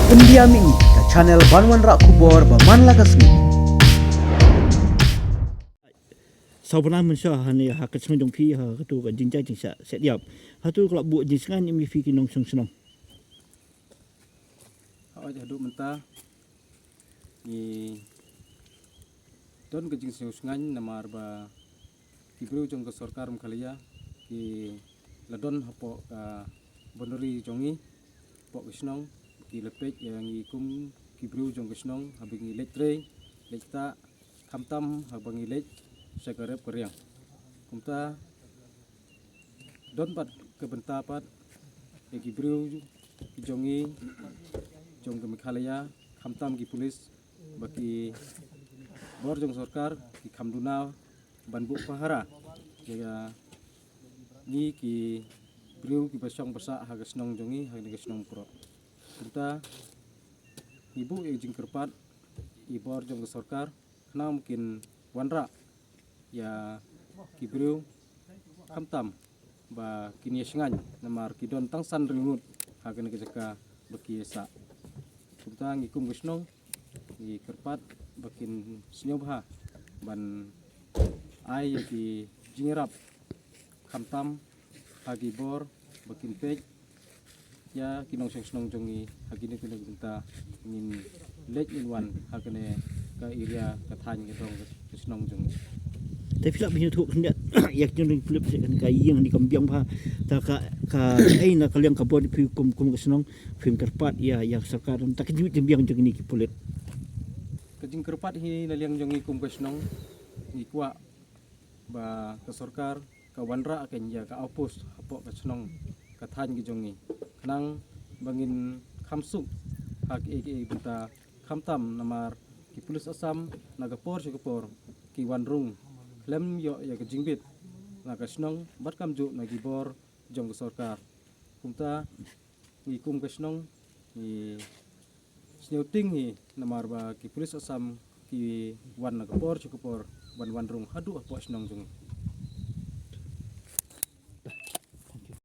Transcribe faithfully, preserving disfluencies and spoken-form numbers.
Pyndiam ïa ngi ka channel ban wanrah khubor ba man la ka sngi. Sawbana mynsha ha ne ha ka channel jong phi ha katu ka jingjia jingshah shet ïap. Hatu ka la buh jingsngain ïa phi ki nongshong shnong. Hooid, haduh mynta ngi don ka jingsngew sngain namar ba ki briew jong ka sorkar Meghalaya ki la don hapoh ka boundary jong ngi, hapoh ka shnong, ki la peit ïa ngi kum ki briew jong ka shnong haba ngi leit trei, leit ktah, khamtam haba ngi leit sha ka rep ka riang. Kumta don pat ka bynta pat ïa ki briew ki jong ngi jong ka Meghalaya, khamtam ki pulit, ba ki bor jong sorkar ki kham duna ban buh pahara ïa ngi ki briew kiba shong ba sah ha ka shnong jong ngi, ha kane ka shnong Mukroh. Kumta ngi buh ïa ka jingkyrpad ïa ki bor jong ka sorkar khnang ba kin wanrah ïa ki briew khamtam ba kin ïa sngain namar ki don tang san ri ngut ha kane ka jaka ba ki ïa sah. Kumta ngi kum ka shnong ngi kyrpad ba kin sngewbha ban ai ïa ki jingïarap khamtam ha ki bor ba kin peit ïa ki nongshong shnong jong ngi ha kine kine ki bynta ngin leit ngin wan ha kane ka area, ka thaiñ, ka dong, ka shnong jong ngi. Te phi lah ban ïathuh khyndiat ïa ki nongshong shnong, ka ïing ni kam biang bha, ta ka, ka ei na ka liang ka bor phi kum, kum ka shnong phim kyrpad ïa, ïa ka sorkar ta ka jingbiang jong ngi ki pulit. Ka jingkyrpad hi na liang jong ngi kum ka shnong, ngi kwah ba ka sorkar ka wanrah kein ïa ka outpost hapoh ka shnong, ka thaiñ ka jong ngi, khnang ba ngin kham suk ha kiei kiei bynta, khamtam namar ki pulit Assam na ka por sha ka por ki wan rung khlem ïoh ïa ka jingbit na ka shnong bad kamjuh na ki bor jong ka sorkar. Kumta ngi kum ka shnong ngi sngewtieng hi namar ba ki pulit Assam ki wan na ka por sha ka por ban wan rung haduh hapoh shnong jong ngi.